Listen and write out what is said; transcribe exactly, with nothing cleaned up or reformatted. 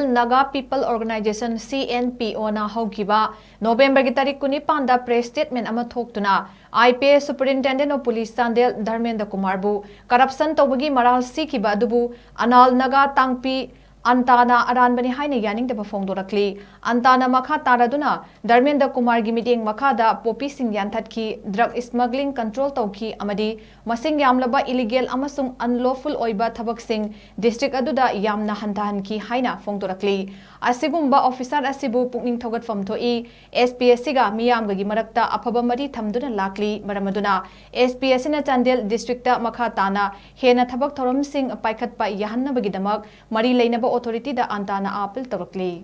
Naga People Organization, C N P O ꯅ ꯍꯧꯈꯤꯕ ꯅꯣꯕꯦꯝꯕꯔꯒꯤ ꯇꯥꯔꯤꯛ ꯀꯨꯟꯅꯤꯄꯥꯟꯗ press statement ꯑꯃ ꯊꯣꯛꯇꯨꯅ, I P S Superintendent of Police Chandel Dharmendra ꯀꯨꯃꯥꯔꯕꯨ corruption ꯇꯧꯕꯒꯤ ꯃꯔꯥꯜ ꯁꯤꯈꯤꯕ ꯑꯗꯨꯕꯨ ꯑꯅꯥꯜ ꯅꯥꯒꯥ ꯇꯥꯡꯄꯤ ꯑꯟꯇꯥꯅ ꯑꯔꯥꯟꯕꯅꯤ ꯍꯥꯏꯅ ꯌꯥꯅꯤꯡꯗꯕ ꯐꯣꯡꯗꯣꯔꯛꯂꯤ꯫ ꯑꯟꯇꯥꯅ ꯃꯈꯥ ꯇꯥꯔꯗꯨꯅ, ꯙꯔꯃꯦꯟꯗ꯭ꯔ ꯀꯨꯃꯥꯔꯒꯤ ꯃꯤꯠꯌꯦꯡ ꯃꯈꯥꯗ ꯄꯣꯄꯤꯁꯤꯡ ꯌꯥꯟꯊꯠꯈꯤ, drug smuggling control ꯇꯧꯈꯤ ꯑꯃꯗꯤ ꯃꯁꯤꯡ ꯌꯥꯝꯂꯕ illegal ꯑꯃꯁꯨꯡ unlawful ꯑꯣꯏꯕ ꯊꯕꯛꯁꯤꯡ district ꯑꯗꯨꯗ ꯌꯥꯝꯅ ꯍꯟꯊꯍꯟꯈꯤ ꯍꯥꯏꯅ ꯐꯣꯡꯗꯣꯔꯛꯂꯤ꯫ ꯑꯁꯤꯒꯨꯝꯕ officer ꯑꯁꯤꯕꯨ ꯄꯨꯛꯅꯤꯡ ꯊꯧꯒꯠꯐꯝ ꯊꯣꯛꯏ꯫ S P ꯑꯁꯤꯒ ꯃꯤꯌꯥꯝꯒꯒꯤ ꯃꯔꯛꯇ ꯑꯐꯕ ꯃꯔꯤ ꯊꯝꯗꯨꯅ ꯂꯥꯛꯂꯤ꯫ ꯃꯔꯝ ꯑꯗꯨꯅ S P ꯑꯁꯤꯅ ꯆꯥꯟꯗꯦꯜ district ꯃꯈꯥ ꯇꯥꯅ ꯍꯦꯟꯅ ꯊꯕꯛ ꯊꯧꯔꯝꯁꯤꯡ ꯄꯥꯏꯈꯠꯄ ꯌꯥꯍꯟꯅꯕꯒꯤꯗꯃꯛ ꯃꯔꯤ ꯂꯩꯅꯕ authority ꯗ ꯑꯟꯇꯥꯅ appeal ꯇꯧꯔꯛꯂꯤ꯫